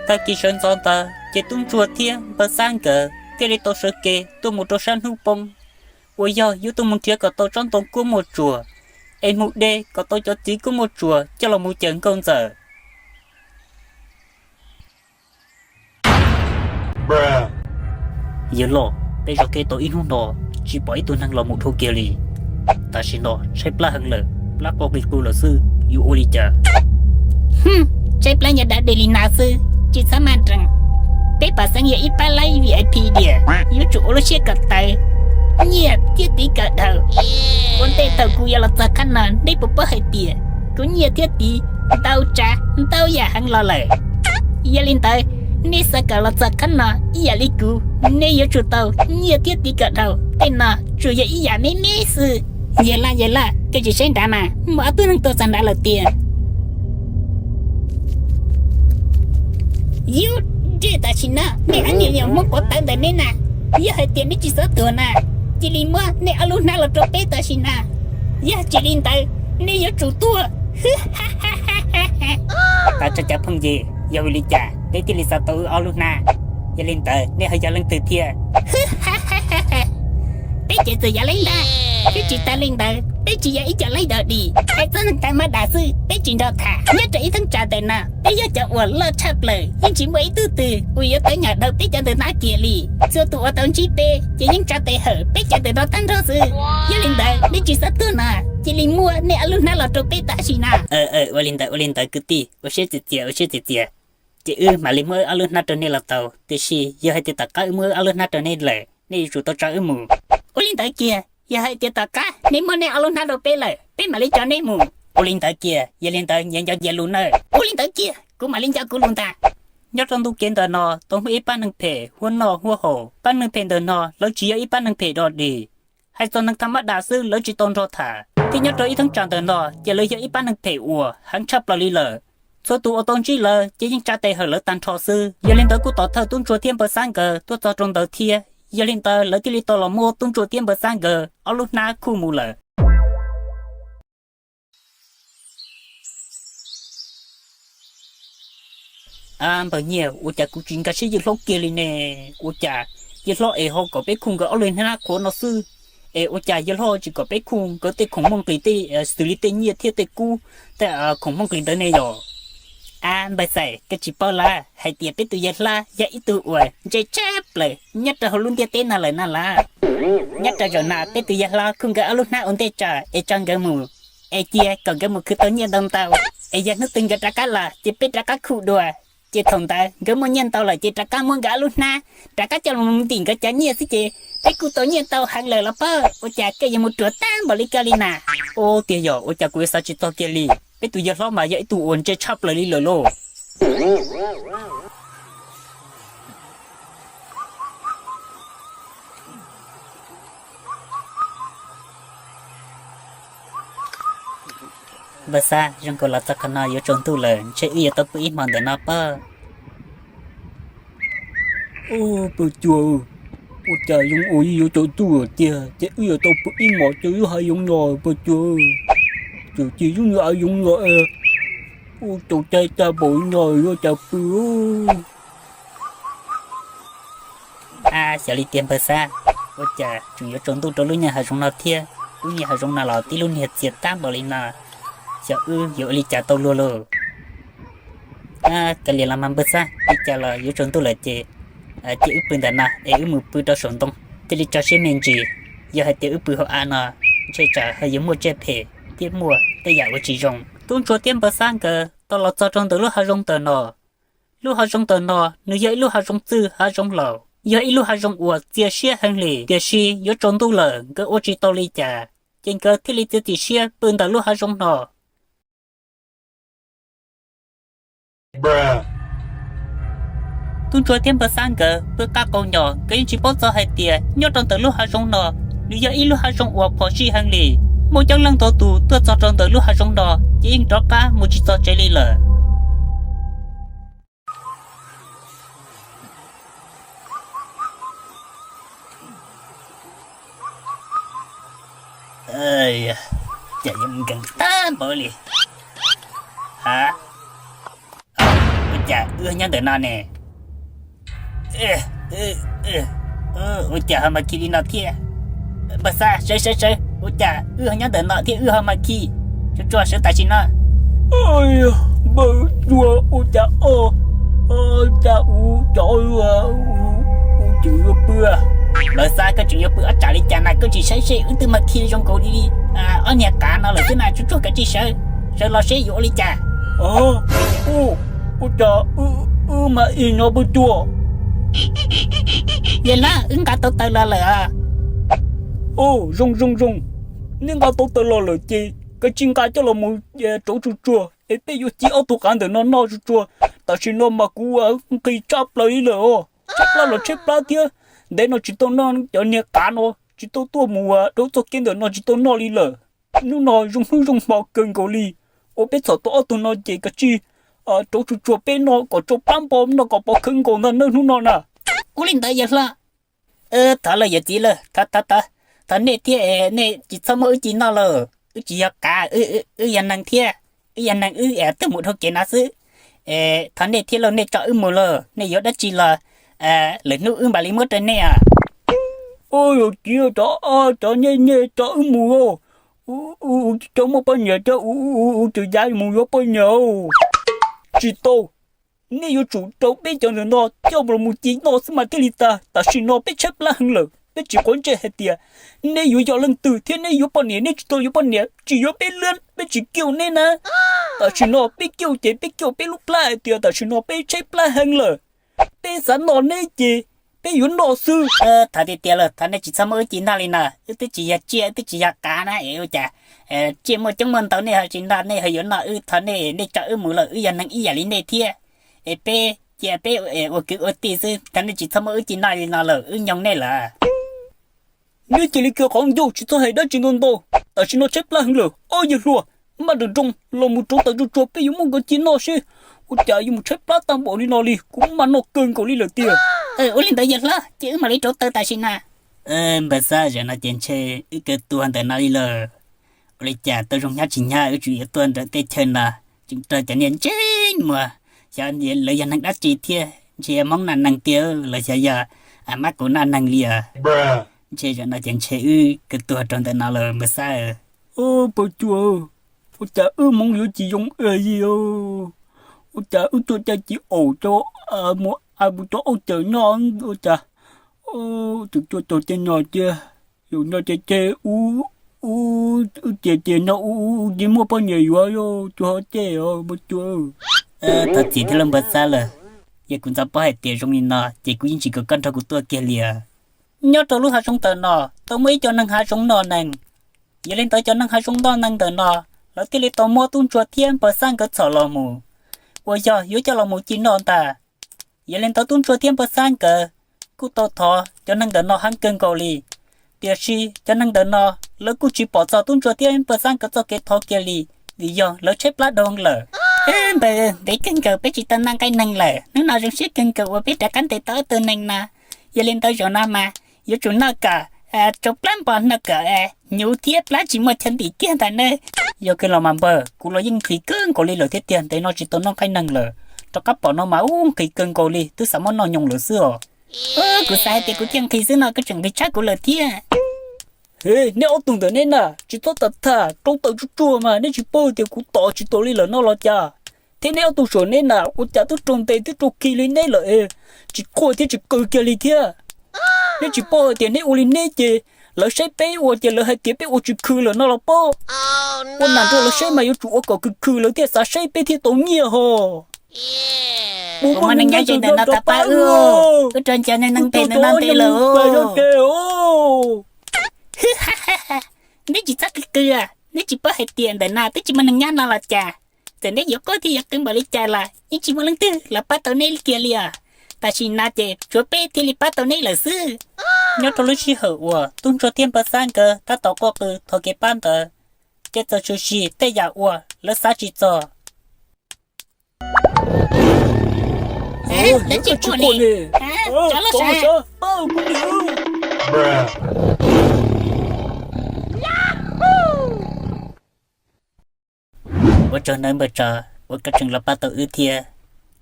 Tag kis sawv ntxov ntawd ces tub ntsuag thiab npawg Xab nkawd thiaj li tau sawv kev tuaj mus rau sab hnub poob, uas yog yuav tuaj mus nrhiav kom tau tsob ntoo kuab muaj tsuas, es mus de kom tau cov txiv kuab muaj tsuas coj los mus cawm nkauj ntxawm. Yawg loj, peb zov kev tau ib hnub no tsis pom ib tug neeg los mus dhau kiag li. Tam sim no tshaib plab heev lawm, plab qau qis qw lawm xwb, yuav ua li cas? Tshaib plab nyuag dab de li na xwb, tsis txhob maj nrees. Peb pom xeeb yog ib pab laib V I P diam, yuav tsum ua lub siab kom tawv, nyiaj thiab tiv kom dhau. Ua ntej thaum kuv yuav los txog qhov no nej puas paub hais tias kuv nyiaj thiab tiv ntau tsav ntau yam heev los lawm. Yog li ntawd, nej xav kom los txog qhov no ib yam li kuv, nej yuav tsum tau nyiaj thiab tiv kom dhau, tej no tsuas yog ib yam me me xwb. Yawg laj, yawg laj, koj tsis saib nrad mas, muaj ob tug neeg tuaj txog nrad lawm tiag. Yus, ntsej tam sim no nej ob niag nyuam Hmoob quav tawv ntawm neb na, yog hais tias neb tsis txhob tuag na, cia li muab nej ob lub hnab los rau peb tam sim no, yog tsis li ntawd nej yuav tsum tuag. Tag tso cov phooj ywg, yog vim li cas nej thiaj li xav tau wb ob lub hnab? Yog li ntawd nej ho yog leej twg thiab? Peb ces txawm yog laib ntag, thiab tsis tas li ntawd peb tsis yog ib co laib dog dig, hais txog neeg tawv mab dam xwb peb tsis nrog tham. Nyob rau ib thaj tsam ntawm no peb yog cov uas loj tshaj plaws, yeej tsis muaj ib tug twg uas yuav tawv nyom dhau peb cov ntawm no kiag li. Txhua tus uas tau ntsib peb ces yeej tsa tes hawm peb cov ntawm no tag nrho xwb. Yog li ntawd nej tsis xav tuag no, cia li muab nej ob lub hnab los rau peb tam sim no. Ua li ntawd, ua li ntawd kwv tij, ua siab txias txias, ua siab txias txias. Ces wb mam li muab wb ob lub hnab rau nej los tau, tiam sis yog hais tias tom qab wb muab wb ob lub hnab rau nej lawm, nej yuav tsum tau tso wb mus. Ua li ntawd kiag, yog hais tias tom qab nej muab nej ob lub hnab rau peb lawm, peb mam li tso nej mus. Ua li ntawd kiag, yog li ntawd nyias nco nyias lus nawb. Ua li ntawd kiag, kuv mam li nco kuv lus ntag. Nyob rau ntu kev ntawm no tau muaj ib pab neeg phem huab noj huab haus. Pab neeg phem ntawm no lawv tsis yog ib pab neeg phem dog dig, hais txog neeg tham mab dam xwb lawv tsis tau nrog tham. Thiab nyob rau ib thaj tsam ntawm no ces lawv yog ib pab neeg phem uas heev tshaj plaws li lawm. Txhua tus uas tau ntsib lawv ces yeej tsa tes hawm lawv tag nrho xwb. Yog li ntawd kuj tos thawj tub ntsuag thiab npawg Xab nkawd tuaj txog rau ntawd thiab. Yog li ntawd lawv thiaj li tau los muab tub ntsuag thiab npawg Xab nkawd ob lub hnab khuj mus lawm. Ab npawg Nyiaj, ua cas kuv tsis nkag siab yawg hlob kiag li ne? Ua cas yawg hlob es ho kom peb khuj nkawd ob lub hnab qhuav no xwb, es ua cas yawg hlob tsis kom peb khuj nkawd tej khoom muaj nqis tej, xws li tej nyiaj thiab tej kub, tej khoom muaj nqis ntawd ne yog? Ab npawg Xais, koj tsis paub lawm hais tias peb tus yawg hlob yog ib tug uas ntse tshaj plaws nyob rau hauv lub ntiaj teb no lawm no los? Nyob rau zaum no peb tus yawg hlob khuj nkawd ob lub hnab ua ntej tso es tso nkawd mus, es cia kom nkawd mus khwv tau nyiaj ntau ntau, es yog hnub twg nkawd rov qab los ces peb rov qab khuj dua. Ces thaum ntawd nkawd muaj nyiaj ntau lawm ces rov qab muab nkawd ob lub hnab rov qab coj los ntim nkawd cov nyiaj xwb ces peb kuj tau nyiaj ntau heev lawm los pob. Ua cas koj yuav mus ruam tag npaum li koj li na? Ua tiag yog ua cas kuv yuav xav tsis txog kiag li? Peb tus yawg hlob mas yog ib tug uas ntse tshaj plaws li lawm lauj. Npawg Xab, zoo kawg los txog qhov no yuav tsaus ntuj lawm, ntshe wb yuav tau pw ib hmos ntawm no pob. Ub, npawg Cuag, ua cas zoo ua yuav tsaus ntuj lawm tiag ces wb yuav tau pw ib hmos rau lub hav zoov no npawg Cuag. Txawm ces lub hav zoov no ua tsaus cai tag npaum no yuav cas pw. Ab, xyov li tiag npawg Xab, ua cas tseem yuav tsaus ntuj rau lub nyuag hav zoov no thiab? Lub nyuag hav zoov no los tib lub niag txias tag npaum li no, xyov wb yuav ua li cas tau luag lauj. Kav liam los mas npawg Xab, li cas los yuav tsaus ntuj lawm ces cia wb pw ntawm no es wb mus pw rau saum ntoo thiaj li tso siab me ntsis. Yog hais tias wb pw hauv av no, ntshe tsam ho yuav muaj tsiaj phem thiab muaj tej yam uas tsis zoo. Tub ntsuag thiab npawg Xab nkawd tau los txog rau ntawm lub hav zoov ntawm no. Lub hav zoov ntawm no nws yog ib lub hav zoov txwj hav zoov laus, yog ib lub hav zoov uas txias siab heev li, tiam sis yuav tsaus ntuj lawm nkawd ua tsis tau li cas, ces nkawd thiaj li txiav txim siab pw ntawm lub hav zoov no. Tub ntsuag thiab npawg Xab nkawd pw qab qau nyo, nkawd yeej tsis paub txog hais tias nyob rau ntawm lub hav zoov no, nws yog ib lub hav zoov uas phom sij heev li. Muaj coob leej ntau tus tuaj txog rau ntawm lub hav zoov no ces yeej rov qab mus tsis txog tsev li lawm. Cas yuav nkees tag npaum li. Cas wb nyob ntawm no ne? Ua cas ho mas khi li no thiab? Npawg Xab, sawv sawv sawv, ua cas wb ho nyob ntawm no thiab wb ho mas khi? Tsuag tsuag sawv tam sim no. Npawg Xab, ua cas o, cas u, cov u, u cwm yuav pw. Npawg Xab, koj tseem yuav pw ob tsam li cas na, koj tsis saib seb wb twb mas khi zoo nkaus li ob niag qav no lawm xwb na. Tsuag tsuag kav tsij sawv, sawv los seb yuav ua li cas. Ua cas wb mas ib no pw tuaj. Yawg hlob, wb nqa tau taws los lawm. Zoo zoo zoo, neb nqa tau taws los lawm ces kav tsij nqa coj los mus rauv tsuag tsuag es peb yuav ci ob tug qav ntawm no noj tsuag tsuag. Tam sim no mas kuv nqhis tshaj plaws li lawm os, tshaib plab los tshaib plab thiab. Ntev no tsis tau noj cov niag qav no, tsis tau tuaj mus rau txoj kev ntawm no tsis tau noj li lawm. Hnub no zoo hnub zoo hmo kawg nkaus li, ua peb txhom tau ob tug no ces kav tsij rauv tsuag tsuag peb noj kom tsau plab npo noj kom pov khawv nkaus ntag nawb hnub no na. Ua li ntawd yawg hlob. Thov lawm yawm txiv lawm, thov thov thov, thov nej thiab, nej tsis txhob muab wb ci noj lawm, wb tsis yog qav, wb yog neeg thiab, wb yog neeg wb twb mus dhau kev no xwb. Thov nej thiab lauj, nej tso wb mus lauj, nej yuav dab tsi los lwm hnub wb mam li muab rau nej os. Yawm txiv, cov, cov nej, nej tso wb mus, tsis tau muaj poj niam thiab, wb tseem yuav mus yuav poj niam. Tsis tau, nej yuav tsum rau peb cov ntawm no coj los mus ci noj xwb mas thiaj li tag. Tam sim no peb tshaib plab heev lawm, peb tsis quav ntsej hais tias neb yuav yog leej twg thiab neb yuav poj niam, neb tsis tau yuav poj niam, tsis yuav peb lab, peb tsis kiu neb na. Tam sim no peb kiu ces peb kiu peb lub plab hais tias tam sim no peb tshaib plab heev lawm, peb xav noj neb ces peb yuav noj xwb. Thov tiag tiag lawm, thov nej tsis txhob muab wb ci noj li no, wb twb tsis yog tsiaj, wb twb tsis yog qav na es ua cas tsiaj muaj coob muaj ntau nej ho tsis noj, nej ho yuav noj wb. Thov nej, nej tso wb mus lawm, wb yog neeg ib yam li nej thiab, es peb cia peb ua kwv ua tij xwb, thov nej tsis txhob muab wb ci noj li no lawm, wb nyoog nej lawm. Neb cia li kiag qhov ncauj tsis txhob hais dab tsi ntau ntau, tam sim no tshaib plab heev lawm. Ob yawg hluas, maj nroos nroos los mus rauv taws tsuag tsuag peb yuav muab nkawd ci noj seb ua cas yuav mus tshaib plab tag npaum li no li, kuv maj noj kawg nkaus li lawm tiag. Ua li ntawd yawg hlob, cia wb mam li rauv taws tam sim na. Npawg Xab, zaum no ces ntshe wb kawg tuag ntawm no li lawm. Ua li cas tau zoo hnyav tsis hnyav wb tseem yuav tuaj nram teb chaws no, tseem raug cov niag ntsej muag, xyov lawv yog neeg dab tsi thiab, ntshe yog Hmoob naj neeg tiag los xyov yog mab kuv naj neeg li os. Ntshe zaum no ces ntshe wb kawg tuag rau ntawm no lawm npawg Xab. Pog Cua, ua cas wb Hmoob yuav tsis zoo li, ua cas wb tuaj caij ci aum rau mus ua cov aub cawm noj, ua cas tseem tuaj caug tej no tiag. Zaum no ces ces wb ces ces no wb ces muaj poj niam yuav, tsis ho ces os Pog Cua. Thov txim thiab lauj npawg Xab lawm, yog kuv ntxov paub hais tias zoo li no ces kuv yeej tsis kom koj nrog kuv tuaj kiag li os. Nyob rau lub hav zoov ntawm no tau muaj ib co neeg hav zoov noj neeg. Yog li ntawd cov neeg hav zoov noj neeg ntawm no, lawv thiaj li tau muab tub ntsuag thiab npawg Xab nkawd txhom los mus, uas yog yuav coj los mus ci noj ntag. Yog li ntawd tub ntsuag thiab npawg Xab nkawd kuj tau thov cov neeg ntawm no heev kawg nkaus li. Tiam sis cov neeg ntawm no lawv kuj tsis pom txog tub ntsuag thiab npawg Xab nkawd txoj kev thov kiag li, vim yog lawv tshaib plab dhau lawm. Npawg, ntev kawg nkaus peb tsis tau noj nqaij neeg lawm, hnub no zoo siab kawg nkaus uas peb rov qab ntes tau ob tug neeg no. Yog li ntawd zaum no mas yuav tsum noj kom tsau plab npo, noj kom hnyuv thiab plab tsis muaj chaw ntim kiag ntag nawb. Yog kawg los mas npawg, kuv los yeej nqhis kawg nkaus li lawm thiab tiag, ntev no tsis tau noj nqaij neeg lawm. Rov qab pom no mas ub nqhis kawg nkaus li, twb xav muab noj nyoos lawm xwb os. Kuv xav hais tias kuv thiaj nqhis xwb no koj tseem nqhis tshaj kuv lawm thiab. He, neb ob tug ntawm neb na, tsis txhob tham tham, rauv taws tsuag tsuag mas neb tsis paub tias kuv tos tsis tau li lawm no los cas? Thiab neb ob tug saum neb na, ua cas twb raug ntes twb raug khi li neb lawm es tsis qhuaj thiab tsis qw kiag li thiab? Neb tsis paub hais tias neb ua li neb ces lawv saib peb ua ces lawv hais tias peb ua tsis khw lawm no los pob. Ua nam nrog lawv saib mas yuav tsum ua kom khw khw lawv thiaj xav saib peb thiaj tau nyiaj ho. Mus muaj neeg nyob ze ntawm no tau pab wb, wb rau ncav neeg ntev ntawm no ntev lawm. Neb tsis txhob qw qw, neb tsis paub hais tias ntawm no twb tsis muaj neeg nyob no los cas? Txawm neb yuav quaj thiab yuav qw npaum li cas los yeej tsis muaj leej twg los pab tau neb kiag li os. Tam sim no ces tsuav peb thiaj li pab tau neb lawm xwb. Nyob rau lub sij hawm uas tub ntsuag thiab npawg Xab nkawd tab tom quaj qw thov kev pab ntawd, ces txawm tshwm sim tej yam uas lawv xav tsis txog. Ua tsaug ntau npawg Tsov uas koj tseem los pab tau wb thiab.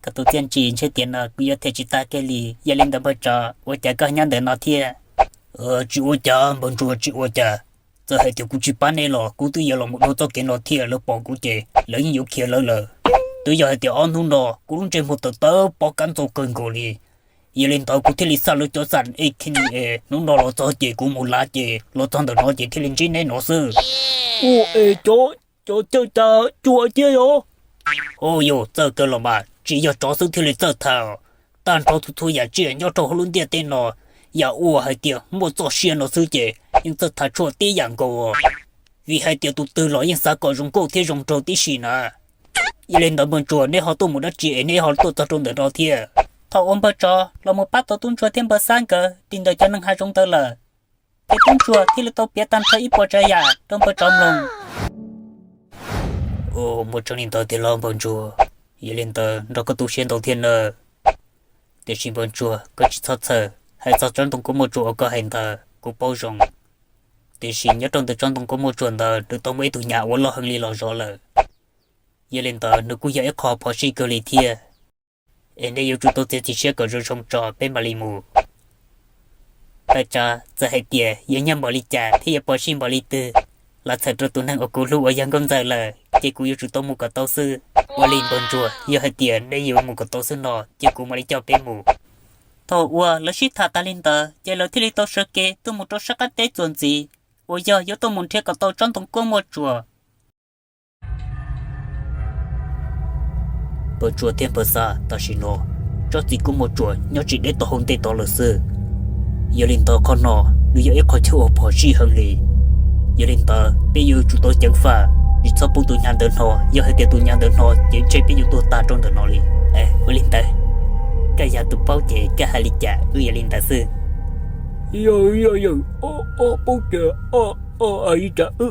Koj tus txiaj ntsig ntshe tiam no kuv yuav them tsis tag kiag li. Yog li ntawd npawg Tsov, ua cas koj nyob ntawm no thiab? Tsis ua cas npawg Ntsuag, tsis ua cas. Txawm hais tias kuv tsis pab nej los kuv twb yuav los mus dua txoj kev no thiab, lawv pom kuv ces lawv yeej yuav khiav lawv lawm. Twb yog hais tias ob hnub no kuv lub ntsej muag tawv tawv pob kab ntxaug kawg nkaus li. Yog li ntawd kuv thiaj li xa lawv cov xam ej khib ni es hnub no los txog ces kuv mus lav ces los txog ntawm no ces thiaj li ntsib neb no xwb. Ua es cov, cov cawj cas cua thiab yog? Hu yus txawj kawg los mas, tsis yog tsov xwb thiaj li txawj tham. Tag nrho txhua txhua yam tsiaj nyob rau hauv lub ntiaj teb no, yam uas hais tias muaj txoj sia no xwb ces yeej txawj tham tshuaj tib yam nkaus. Vim hais tias tus twg los yeej xav kom zoo nkauj thiab zoo nraug tib si na. Yog li ntawd npawg Ntsuag, neb ho tuaj mus dab tsi es neb ho tuaj txog rau ntawm no thiab? Thaum uas npawg Tsov los mus pab tau tub ntsuag thiab npawg Xab nkawd tim ntawm cov neeg hav zoov ntawd lawm, ces tub ntsuag thiaj li tau piav tag nrho ib puas tsav yam rau npawg Tsov mloog. Ua, muaj tseeb li ntawd tiag los npawg Ntsuag? Yog li ntawd nrog koj tu siab ntau thiab nawb. Tiam sis npawg Ntsuag, koj tsis txhob txhawj, hais txog tsob ntoo kub muaj tsuas uas koj hais ntawd kuv paub zoo. Tiam sis nyob rau ntawm tsob ntoo kub muaj tsuas ntawd nws tau muaj ib tug nyab uas loj heev li los zov lawm. Yog li ntawd nws kuj yog ib qho phom sij kawg li thiab. Es nej yuav tsum tau txiav txim siab kom zoo zoo tso peb mam li mus. Npawg Tsov, txawm hais tias yuav nyuaj npaum li cas thiab yuav phom sij npaum li twg los txhawm rau tus neeg uas kuv hlub uas yog Nkauj Ntxawm lawm ces kuv yuav tsum tau mus kom tau xwb. Ua li npawg Ntsuag, yog hais tias nej yuav mus kom tau xwb no ces kuv mam li coj peb mus. Thaum uas lawv sib tham tas li ntawd ces lawv thiaj li tau sawv kev tuaj mus rau sab qab teb txuas ntxiv uas yog yuav tuaj mus nrhiav kom tau tsob ntoo kub muaj tsuas. Npawg Ntsuag thiab npawg Xab, tam sim no tsob txiv kub muaj tsuas nyob tsis deb tau hauv ntej tod lawm xwb. Yog li ntawd qhov no nws yog ib qho chaw uas phom sij heev li. Yog li ntawd peb yuav tsum tau ceev faj, tsis txhob pub tus nyab ntawd hnov. Yog hais tias tus nyab ntawd hnov ces ntshe peb yuav tuag tag rau ntawm no li. Ua li ntawd, koj yog tus paub ces koj hais li cas wb yuav li ntawd xwb. Yog, yog, yog, paub tias li cas wb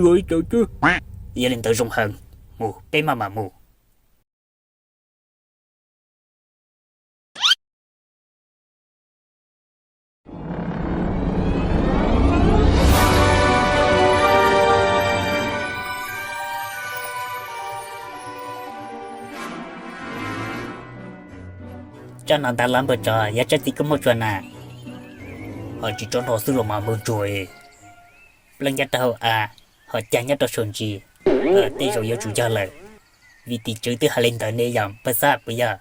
yuav li cas xwb. Yog li ntawd zoo heev, mus peb maj mam mus. Tsob no ntag los npawg Tsov, yog tsob txiv kub muaj tsuas na. Ho tsis tsob no xwb los mas npawg Ntsuag, pleev nyob rau hauv av, ho cag nyob rau saum ntsis, tej zaum yuav tsum yog lawm. Vim tim tswv twb hais li ntawd ne yog npawg Xab puas yog?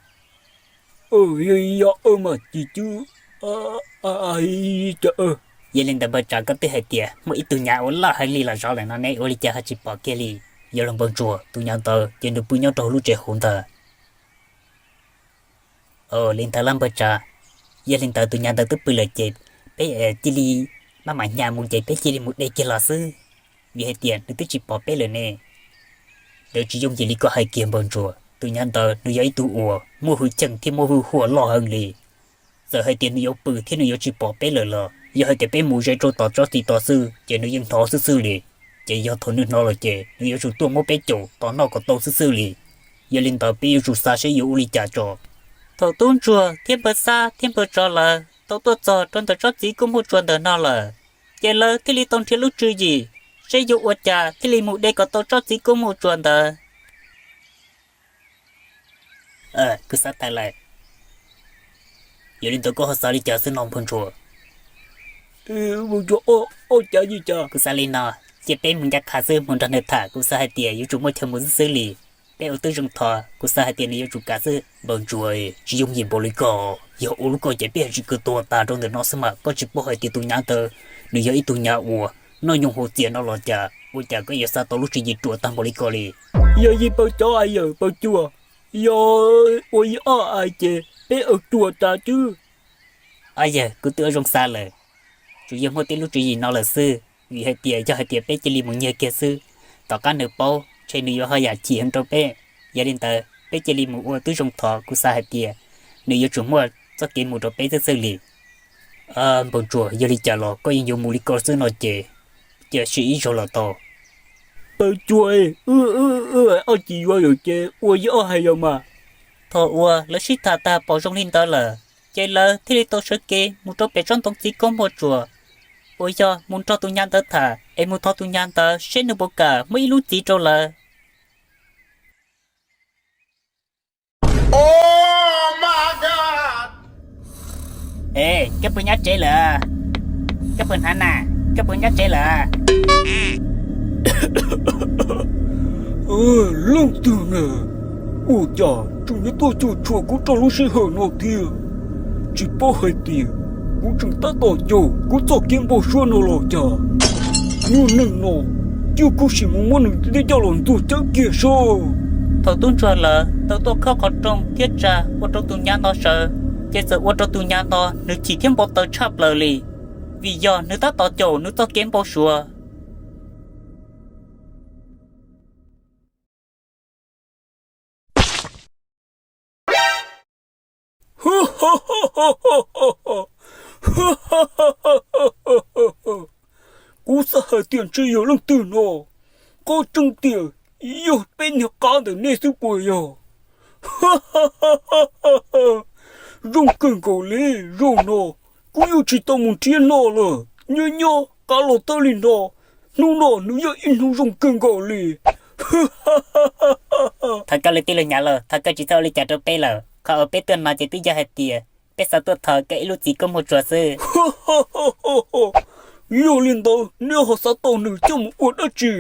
Yog mas tim tswv, yog li ntawd npawg Tsov, koj twb hais tias muaj ib tug nyab uas loj heev li los zov lawm no ne, ua li cas ho tsis pom kiag li? Yog los npawg Ntsuag, tus nyab ntawd ces nws pw nyob rau hauv lub tsev hauv ntag. Li ntawd los npawg Tsov, yog li ntawd tus nyab ntawd twb pw lawm ces peb cia li maj mam hnyav mus ces peb cia li mus de kiag los xwb, vim hais tias nws twb tsis pom peb lawm ne. Lawv tsis yooj yim li koj hais kiag npawg Ntsuag, tus nyab ntawd nws yog ib tug uas muaj hwj chim thiab muaj hwj huam loj heev li. Txawm hais tias nws yuav pw thiab nws yuav tsis pom peb lawm los yog hais tias peb mus ze rau tom tsob txiv tod xwb ces nws yeej hnov xwb xwb li. Ces yog thaum nws hnov lawm ces nws yuav tsum tuaj muab peb caum tos noj kom tau xwb xwb li. Yog li ntawd peb yuav tsum xav seb yuav ua li cas tso. Thaum tub ntsuag thiab npawg Xab thiab npawg Tsov lawv tau tuaj txog rau ntawm tsob txiv kub muaj tsuas ntawm no lawm, ces lawv thiaj li tau nrhiav lub tswv yim seb yuav ua cas thiaj li mus de kom tau tsob txiv kub muaj tsuas ntawd. Kuv xav tawm lawm. Yog li ntawd koj ho xav li cas xwb no npawg ntsuag? Kuv xav li no, cia peb mus ncaj qha xwb mus nrog nws tham, kuv xav hais tias yuav tsum muaj chaw mus xwb xwb li. Peb ua tib zoo thov, kuv xav hais tias nws yuav tsum kam xwb. Npawg ntsuag, tsis yooj yim npaum li ko, yog ua li ko ces peb tsis kwv tuag tas rau ntawm no xwb mas. Koj tsis paub hais tias tus nyab ntawd nws yog ib tug nyab uas noj nyoos haus txias no los cas, ua cas koj yuav xav tau lub tswv yim ruam tag npaum li ko li? Yog yij npawg Tsov, yawm npawg Tsua, yog ua yij ob hais ces peb ua ruam tas xwb. Yawg, kuv twb ua zoo xav lawm, tsuas yog muaj tib lub tswv yim no lawm xwb, vim hais tias yog hais tias peb cia li mus nyiag kiag xwb, tom qab nws paub ntshe nws yuav ho yam chim heev rau peb. Yog li ntawd peb cia li mus ua tib zoo thov, kuv xav hais tias nws yuav tsum muaj txoj kev mus rau peb xwb xwb li. Npawg ntsuag, yog li cas los koj yeej yuav mus li ko xwb no ces, cia sib ib zaug los tau. Npawg Tsua, wb ob tsis yuav lawm ces ua yij ob hais yog mas. Thaum uas lawv sib tham tag pom zoo li ntawd lawm, ces lawv thiaj li tau sawv kev mus rau pem tsob ntoo txiv koob muaj tsuas, uas yog mus nrog tus nyab ntawd tham es mus thov tus nyab ntawd seb nws puas kam muab ib lub txiv rau lawv. Es koj puas nyob tsev lawm? Koj puas hnav na? Koj puas nyob tsev lawm? Leej twg na? Ua cas tseem yuav tuaj cuam tshuam kuv rau lub sij hawm no thiab? Tsis paub hais tias kuv tseem tab tom caum kuv txoj kev npau suav no los cas? Nyuag neeg no, cia kuv sim mus muab nws coj los ntxuag cawv kiag saib. Thaum tub ntsuag lawv tau tuaj khob qhov rooj thiab tsa ua rau tus nyab no sawv, ces txawm ua rau tus nyab no nws chim thiab npau taws tshaj plaws li, vim yog nws tab tom caum nws txoj kev npau suav. Kuv xav hais tias ntshe yog leej twg no, qhov tseeb tiag yog peb niag qab ntawm nej xwb puas yog? Zoo kawg nkaus li, zaum no kuv yuav tsis tau mus nrhiav noj lawm, nyob nyob qab los tawm li no, hnub no nws yog ib hnub zoo kawg nkaus li. Thov koj li tij laug Nyav Lauj, thov koj tsis txhob ua li cas rau peb lawm, qhov uas peb tuaj no ces twb yog hais tias peb xav tuaj thov koj ib lub txiv koob muag tsuas xwb. Yog li ntawd neb ho xav tau nws coj mus ua dab tsi?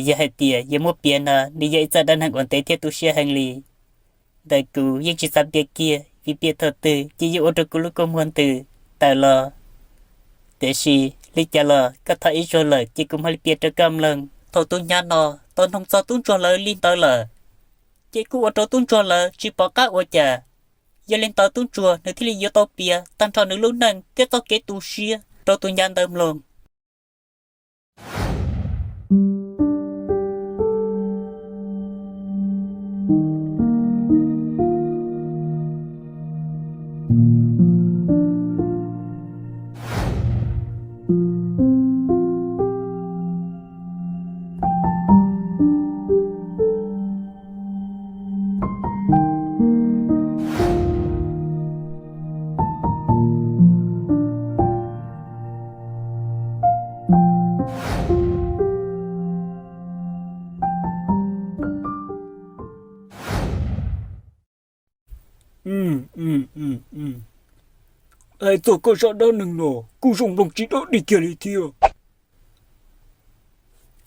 Yog hais tias yuav muab piav no, nws yog ib txoj dab neeg uas ntev thiab tu siab heev li. Ntawm kuv yeej tsis xav piav kiag, vim piav thaum twg ces yeej ua rau kuv lub koob muag ntws tawm los. Tiam sis li cas los koj thov ib zaug lawm ces kuv mam li piav rau koj mloog. Thaum tus nyab no tau noog txog tub ntsuag lawv li ntawd lawm, ces kuj ua rau tub ntsuag lawv tsis pom qab ua cas. Yog li ntawd tub ntsuag nws thiaj li yuav tau piav tag nrho nws lub neej thiab txoj kev tu siab rau tus nyab ntawd mloog. Hais txog koj zaj dab neeg no kuj zoo mloog tsis dog dig kiag li thiab.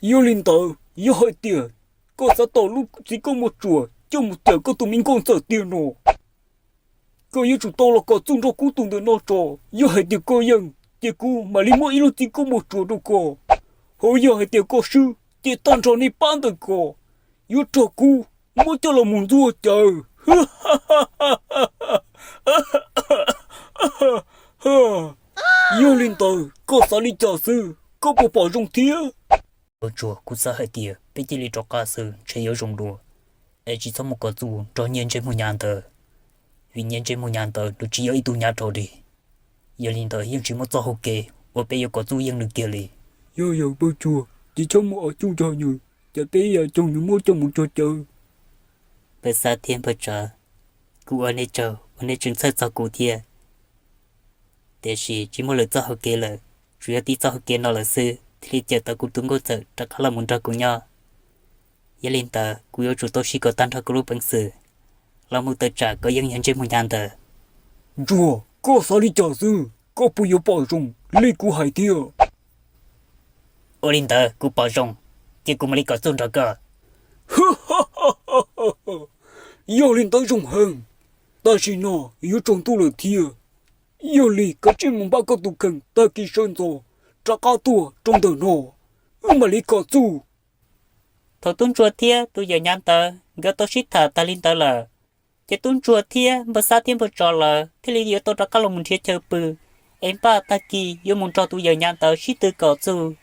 Yog li ntawd yog hais tias koj xav tau lub txiv koob muag tsuas coj mus cawm koj tus me nkauj ntxawm tiag no, koj yuav tsum tau los kom txuj nrog kuv tus ntawm no tso. Yog hais tias koj yeej, ces kuv mam li muab ib lub txiv koob muag tsuas rau koj. Ho yog hais tias koj swb, ces tag nrho nej pab ntawm ko yuav raug kuv muab coj los mus ntxuag cawv. Yog li ntawd koj xav li cas xwb, koj puas pom zoo thiab? Ua tsuag, kuv xav hais tias peb cia li rov qab xwb ntshe yuav zoo dua, es tsis txhob mus kom txuj nrog Nyiaj Ntsej Muag Nyav ntawd, vim Nyiaj Ntsej Muag Nyav ntawd nws tsis yog ib tug nyav rog li. Yog li ntawd yeej tsis muaj txoj hau kev uas peb yuav kom txuj yeej nws kiag li. Yog yawm Npawg Tsuag, tsis txhob mus ob cuj nrog nws, cas peb yuav coj nws muab coj mus tso cawv. Npawg Xab thiab Npawg Tsav, kuv ua nej tsaug uas nej tseem txhawj txog kuv thiab. Tiam sis tsis muaj lwm txoj hau kev lawm, tsuas yog tib txoj hau kev no lawm xwb thiaj li cawm tau kuv tus nkauj ntxawm rov qab los mus nrog kuv nyob. Yog li ntawd kuv yuav tsum tau siv kom tag nrho kuv lub peev xwm los mus tawm tsam kom yeej Nyiaj Ntsej Muag Nyav ntawd. Ntsuag, koj xav li cas xwb, koj puas yuav pom zoo li kuv hais thiab? Ua li ntawd kuv pom zoo, ces kuv mam li kom txuj nrog koj. Yog li ntawd zoo heev, tam sim no yuav tsaus ntuj lawm thiab. Yog li kav tsij mus npaj koj tus kheej, tag kis sawv ntxov rov qab tuaj rau ntawm no, wb mam li kom txuj. Thaum tub ntsuag thiab tus yawm nyav ntawd nkawd tau sib tham tas li ntawd lawm, ces tub ntsuag thiab npawg Xab thiab npawg Tsov lawv thiaj li yuav tau rov qab los mus nrhiav chaw pw, es npaj tag kis yuav mus nrog tus yawm nyav ntawd sib tw kom txuj.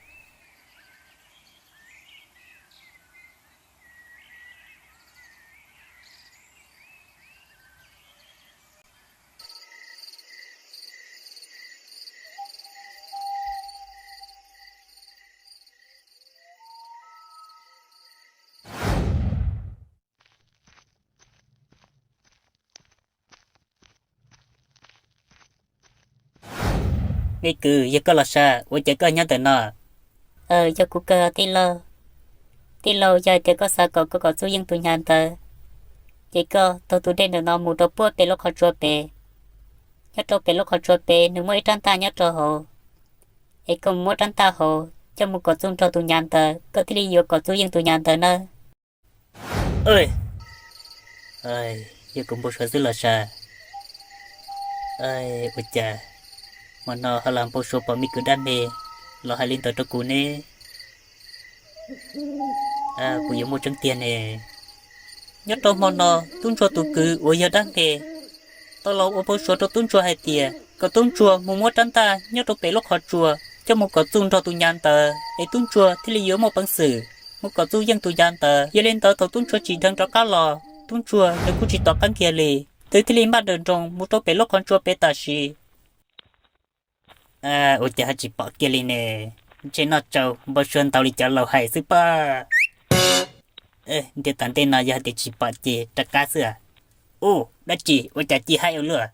Me kwv, yog koj los sav, ua cas koj nyob ntawm no? Yog kuv kawg tij laug. Tij laug, yog hais tias koj xav kom koj kom txuj yeej tus nyav ntawd, ces koj taug tus dej ntawm no mus rau puag pem lub qhov tsua pem, nyob rau pem lub qhov tsua pem nws muaj ib rab ntaj nyob rau hauv. Es koj mus muab rab ntaj hauv coj mus kom txuj nrog tus nyav ntawd, koj thiaj li yuav kom txuj yeej tus nyav ntawd nawb. Yog kuv npau suav xwb los sav. Ua cas hmo no ho los npau suav pom me kwv dab me los hais li ntawd rau kuv ne? Kuv yuav muaj tseeb tiag ne. Nyob rau hmo no tub ntsuag tus kwv uas yog dab me tau los ua npau suav rau tub ntsuag hais tias kom tub ntsuag mus muab rab ntaj nyob rau pem lub qhov tsua coj mus kom txuj nrog tus nyav ntawd es tub ntsuag thiaj li yuav muaj peev xwm mus kom txuj yeej tus nyav ntawd. Yog li ntawd thaum tub ntsuag tsim dheev rov qab los, tub ntsuag nws kuj tsis tom qab kiag li, nws thiaj li npaj nrawm nroos mus rau pem lub qhov tsua pem tam sim. Ua cas ho tsis pom kiag li ne? Ntshe noj tsau npau suav ntau li cov laus hais xwb pob. Ntiaj teb no yog hais tias tsis pom ces rov qab xwb. Ua dab tsi ua cas ci haib ua luaj?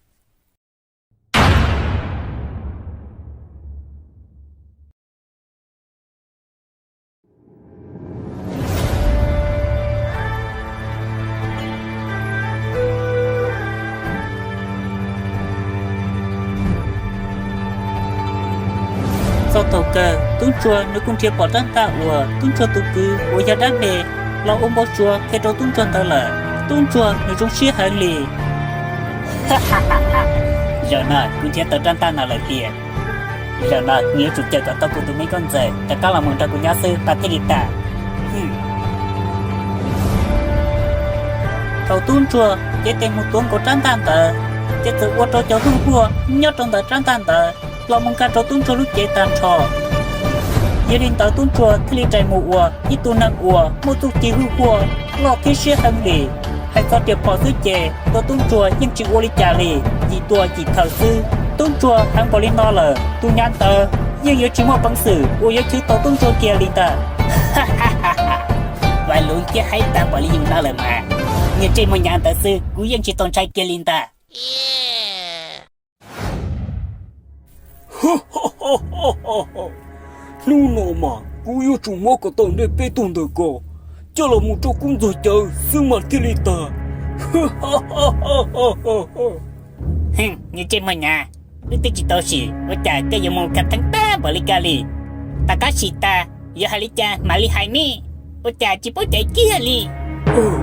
Txog thaum kawg tub ntsuag nws kuj nrhiav pom rab ntaj uas tub ntsuag tus kwv uas yog dab me los ua npau suav qhia rau tub ntsuag ntawd lawm. Tub ntsuag nws zoo siab heev li. Zaum no kuv nrhiav tau rab ntaj no lawm tiag. Zaum no nws yuav tsum caw kom tau kuv tus me nkauj ntxawm rov qab los mus nrog kuv nyob xwb pab thiaj li tas. Thaum tub ntsuag cev tes mus tuav nkaus rab ntaj ntawd, ces txawm ua rau cov hwj huaj nyob rau ntawm rab ntaj ntawd los mus nkag rau tub ntsuag lub cev tag nrho. Yog li ntawd tub ntsuag thiaj li rais mus ua ib tug neeg uas muaj txuj ci hwj huaj loj thiab siab heev li. Hais txog riam phom xwb ces ua tub ntsuag yeej tsis ua li cas li, yim tua yim thawm xwb. Tub ntsuag heev npaum li no lawm, tus nyav ntawd yeej yuav tsis muaj peev xwm uas yuav chwv tau tub ntsuag kiag li ntag. Vaj lub thiab haib tag npaum li yus no lawm mas, niag ntsej muag nyav ntawd xwb kuv yeej tsis tau ntshai kiag li ntag. Hnub no mas kuv yuav tsum muab kom tau nej peb tug ntawm ko coj los mus rau kuv ntxuag cawv xwb mas thiaj li tag. Niag ntsej muag nyav, wb twb tsis tau sim ua cas koj yuav mus khav theeb tag npaum li koj li. Tom qab sim tas yog hais li cas mam li hais ne, ua cas tsis paub caiv kiag li.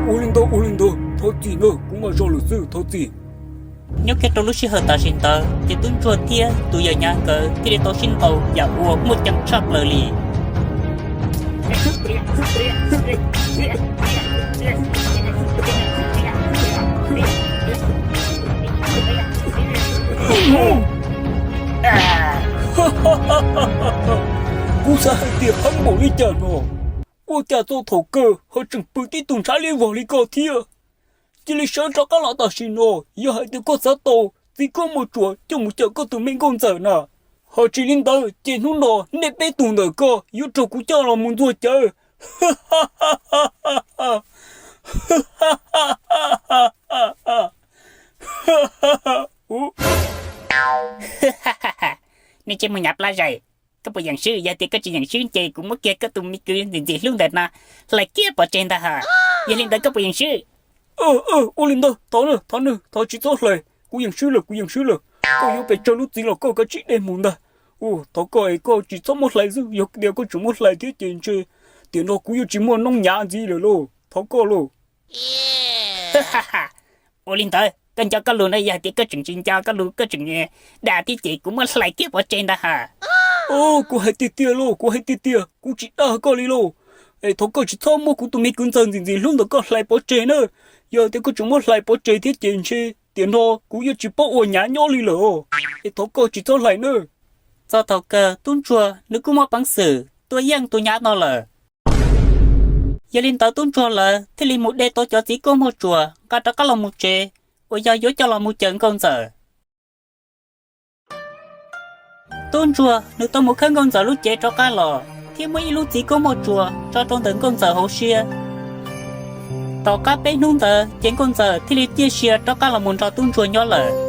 Ua li ntawd ua li ntawd, thov txim nawb, kuv mas zoo lawm xwb, thov txim. Nyob kiag rau lub sij hawm tam sim ntawd ces tub ntsuag thiab tus yawm nyav nkawd thiaj li tau sib ntaus yam uas muaj ceem tshaj plaws li. Kuv xav hais tias heev npaum li cas no, ua cas txog thaum kawg ho tseem pw tib tug ntshav li vog li koj thiab. Cia li sawv rov qab los tam sim no, yog hais tias koj xav tau txiv koj muaj tsuas coj mus cawm koj tus me nkauj ntxawm na, ho tsis li ntawd ces hnub no nej peb tug ntawm koj yuav raug kuv coj los mus ntxuag cawv. Nej ntsej muag nyav plab zais, koj puas yeem swb? Yog tias koj tsis yeem swb ces kuv muab kiag koj tus me kwv ntxim ntxim hlub ntawm no hlais kiag pov tseg ntag hos. Yog li ntawd koj puas yeem swb? Ua li ntawd thov, thov, thov tsis txhob hlais, kuv yeem swb lawm, kuv yeem swb lawm. Koj yuav pes tsawg lub txiv los koj kav tsij de mus ntag. Thov koj es koj tsis txhob muab hlais xwb, yog tias koj tseem muab hlais thiab ces ntshe tiam no kuv yuav tsis muaj noob nyav ntxiv lawm lauj, thov koj lauj. Ua li ntawd koj nco koj lus na, yog hais tias koj tseem tsis nco koj lus, koj tseem dag thiab ces kuv muab hlais kiag pov tseg ntag hos. Kuv hais tiag tiag lauj, kuv hais tiag tiag, kuv tsis dag koj li lauj. Es thov koj tsis txhob muab kuv tus me kwv ntxawg ntxim ntxim hlub ntawm koj hlais pov tseg na. Yog tias koj tseem muab hlais pov tseg thiab ces ntshe tiam no kuv yuav tsis paub ua nyav nyob li lawm os. Es thov koj tsis txhob hlais na. Txog thaum kawg tub ntsuag nws kuj muaj peev xwm tuaj yeej tus nyav no lawm. Yog li ntawd tub ntsuag lawv thiaj li mus de tau cov txiv koj muaj tsuas nqa rov qab los mus tsev, uas yog yuav coj los mus cawm nkauj ntxawm. Tub ntsuag nws tau mus khawb nkauj ntxawm lub cev rov qab los thiab muab ib lub txiv koj muaj tsuas tso rau ntawm nkauj ntxawm hauv siab. Tom qab peb hnub ntawd ces nkauj ntxawm thiaj li ciaj sia rov qab los mus nrog tub ntsuag nyob lawm.